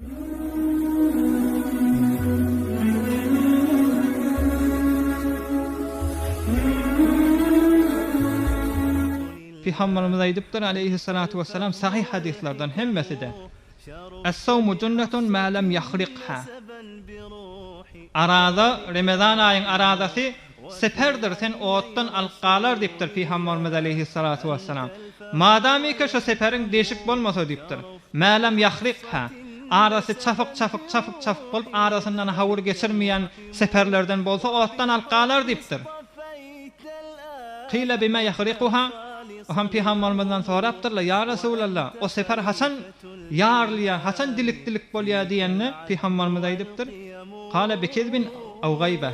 Pygamberimiz aýdypdyr aleýhissalatu wessalam sahyh hadyslardan hemmesi-de, Es-sawmu junnetun ma lem ýahrikha. Araza, Remezan aýyň arazasy seperdir, sen otdan alyp galar diýipdir Pygamberimiz aleýhissalatu wessalam. Madamyka şo seperiň deşik bolmasa diýipdir. Ma lem ýahrikha. Arasy çapyk-çapyk, çapyk-çapyk bolup arasyndan hawur geçirmeýän seperlerden bolsa otdan alyp galar diýipdir. Kyle bime ýahrikuha, Ohem pygambermizden sorapdyrlar, Ýa Resulallah, o seper haçan ýarylýar, haçan dilik-dilik bolýar diýende, pygamberimiz aýdypdyr, Kale bikezbin aw gaýba.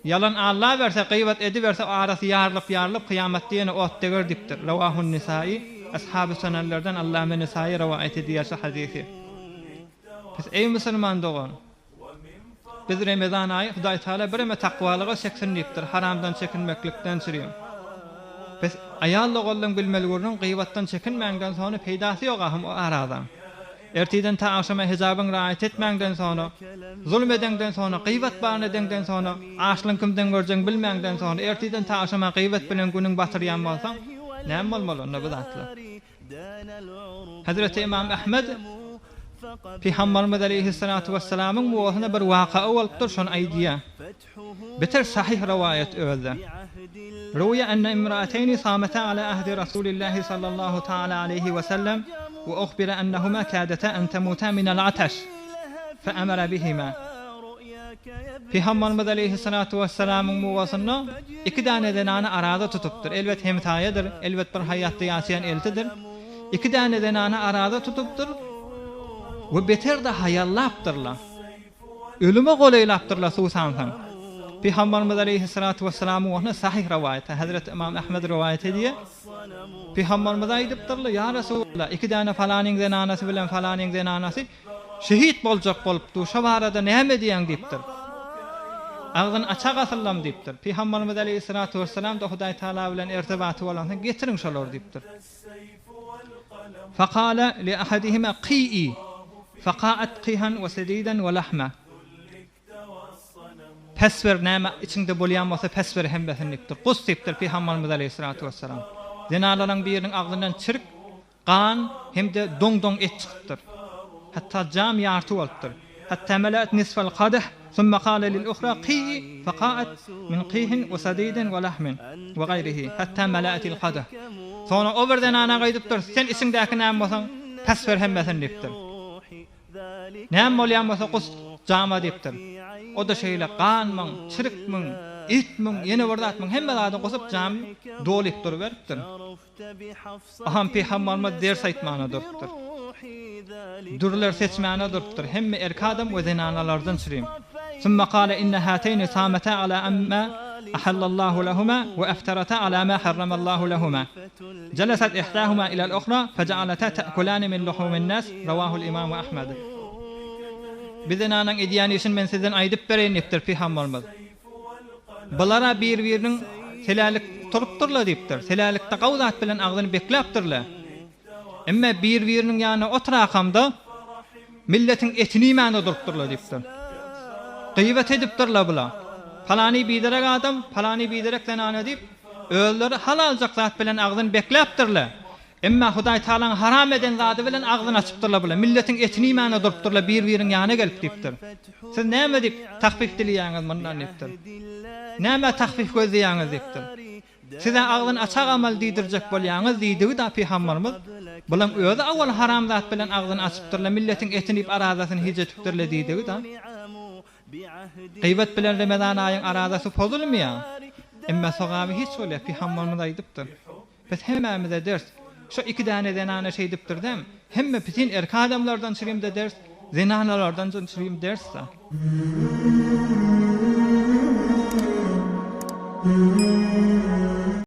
Ýalan allaberse, gybat ediberse o arasy ýarylyp-ýarylyp kyýamatda ýene ot deger diýipdir. Rawahun Nisai, Ashaby Sunanlardan Allame Nisai rowaýat edýär şu hadysy. Pes eý musulman dogan! Biz Remezan aýy Hudaý Tagala bireme takwalyga çeksin diýipdir, haramdan çekinmeklikden çürim. Bes aýal doganlaň bilmeli gürrüň gybatdan çekinmäňden sony peýdasy ýok ahym o arazaň. Ertiden ta agşama hijabyň raýat etmäňden sony, zulum edeňden sony, gybat baryny edeňden sony, açlyň kimden görjeň bilmäňden sony, ertiden ta agşama gybat bilen günüň batyrýan bolsaň, näme bolmaly onda bu zatlar? Hezreti Ymam Ahmed Pygamberimiz aleýhissalatu wessalamyň muwasyna bir waka bolupdyr, şony aýdýar. Beter sahyh rowaýat özde. Ruwiýa enne imraateýni samata ala ahdi Rasulillahi sallallahu taala aleýhi we sellem we uhbira ennehuma kadata en temuta minel ataş fe emera bihima. Pygamberimiz aleýhissalatu wessalamyň muwasynda iki däne zenany araza tutupdyr. Elbet hemsaýadyr, elbet bir haýatda ýaşaýan eltidir. Iki däne zenany araza tutupdyr we beter-de haýallapdyrlar. Ölüme golaýlapdyrlar suwsansoň. Pygamberimiz aleýhissalatu wessalamyň wagtynda sahyh rowaýatda Hezreti Ymam Ahmed rowaýat edýär. Pygamberimize aýdypdyrlar, Ýa Resulallah, iki däne falanyň zenanasy bilen falanyň zenanasy Şehit boljak bolupdy, şo barada näme diýýäň diýipdir. Agzyny açak asyllam diýipdir. Pygamberimiz aleýhissalatu wessalam-da Hudaý Tagala bilen ertebaty bolansoň getiriň şolary diýipdir. Fekale li ahadihima qi'i feka'at qihan we sediden we lahma. Pes ber näme içiňde bolýan bolsa pes ber hemmesini diýipdir. Gus diýipdir Pygamberimiz aleýhissalatu wessalam. Zenanlaryň biriniň agzyndan çirik Gan hem-de doň-doň et çykypdyr. Hatda jam ýarty bolupdyr. Hatda mele'et nisfel kadeh, sümme kale lil uhra qi'i feka'et min qihin we sadidin we lahmin we gaýrihi, hatda mele'etil kadeh. Soňra o bir zenana gaýdypdyr, Sen içiňdäki näme bolsaň, pes ber hemmesini diýipdir. Näme bolýan bolsa gus jama diýipdir. O-da şeýle ganmyň, çirikmiň, etmiň, ýene bir zatmyň hemme zadyny gusup jamy dolyp duruberipdir. Aham pygambarymyz ders aýtmana durupdyr. Dürler seçmäne durupdyr. Hemme erk adam we zenanalardan çürim. Summa kale inne hateýni samata ala amma ahallallahu lehuma we efterata ala ma harramallahu lehuma. Jelesat ihdahuma ilal uhra fejealata te'kulani min luhumin nas Rawahul imamu Ahmed. Bir zenanaň edýän işini men sizden aýdyp bereýin diýipdir pygambarymyz. Bular-a bir-biriniň selälik turupdyrlar diýipdir. Selälikde gawy zat bilen agzyny bekläpdirler. Emme bir-biriniň ýanynda oturakamda milletiň etini iýmände durupdyrlar diýipdir. Gybat edipdirler bular. Palany biderek adam, palany biderek zenana diýip, özleri halaljak zat bilen agzyny bekläpdirler. Emma Hudaý Tagalaň haram eden zady bilen agzyny açypdyrlar bular. Milletiň etini iýmäne durupdyrlar bir-biriň ýanyna gelip diýipdir. Siz näme diýip tahfif dileýäňiz mundan diýipdir. Nämä tahfif gözleýäňiz diýipdir. Siz-ä agzyny açak amal diýdirjek bolýaňyz diýdigi-da pygamberimiz, Bulaň özi awal haram zat bilen agzyny açypdyrlar, milletiň etini iýip arazasyny hijetipdirler diýdigi-da. Gybat bilen Remezan aýyň arazasy pozulmaýar. Emma sogaby hiç bolýar, pygamberimiz aýdypdyr. Biz hemmämize ders. Şo iki däne zenana şeýdipdirdäm. Hemme pitin erkek adamlardan çirimde ders, zenanalardan çirim ders da.